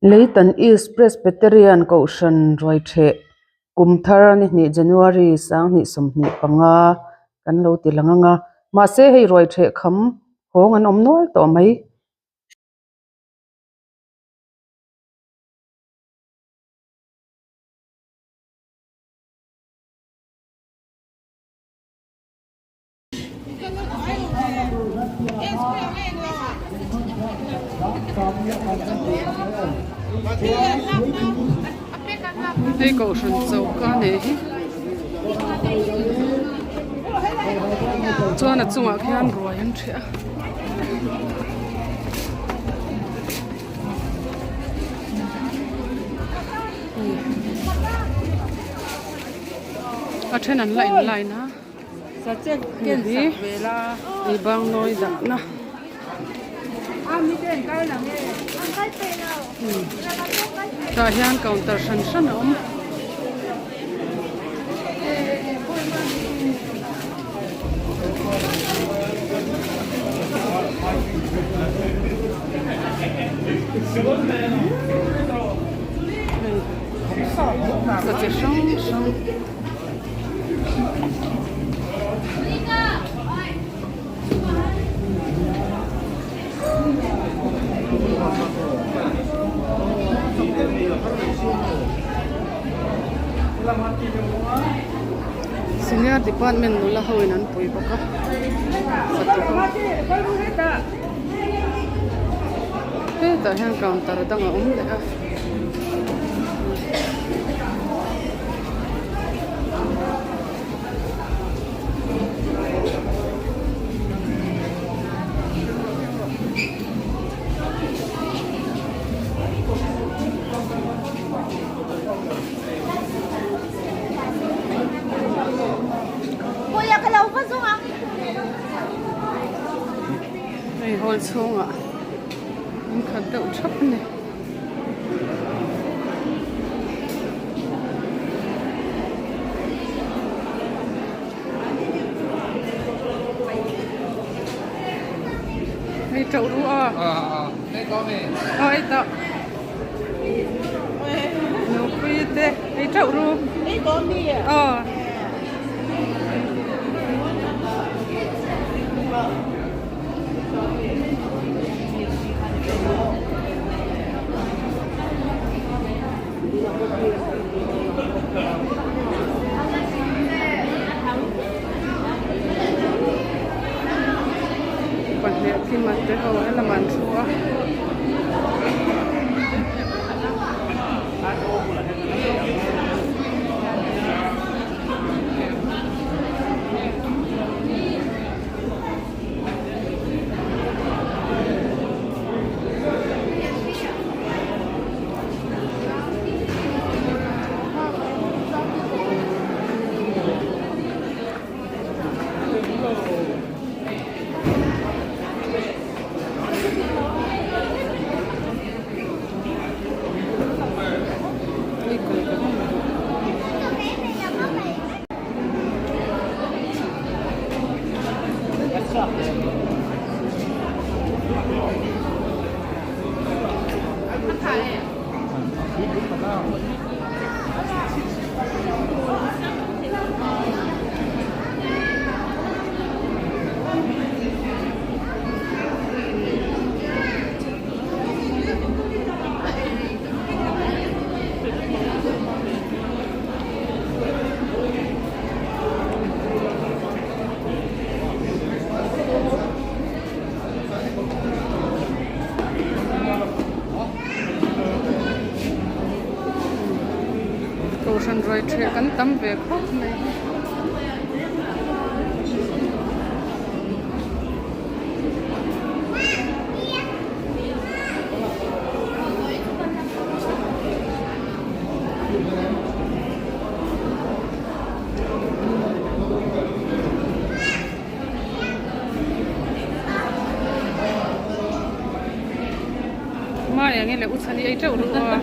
Leitan East Presbyterian Kohhran ruaitheh kum thar ni hnih January 2025 kan lo ti lang ang a mahse hei ruaitheh kham hawng an awm nual tawh mai. Hei kohhran choka nih hi chuan a chungah khian ruai an ṭhiah a. A then an la in line a hei hi bang nawi dahna tah hian counter hran hran a awm. Sa chi hrang hrang. Senior department nula ho in an pui bawk a hetah hian counter dang a awm leh a. Hei hall chhungah an khat deuh thap a ni. Hei teuh ru a. Aw ei tah. Nupui te ei teuh ru. Aw. Pahnih kima te ho helamah an thu a. Kohhran ruai ṭheh kan tam ve khawp mai. Mai ang i leh u chhan i ei teuh ru a.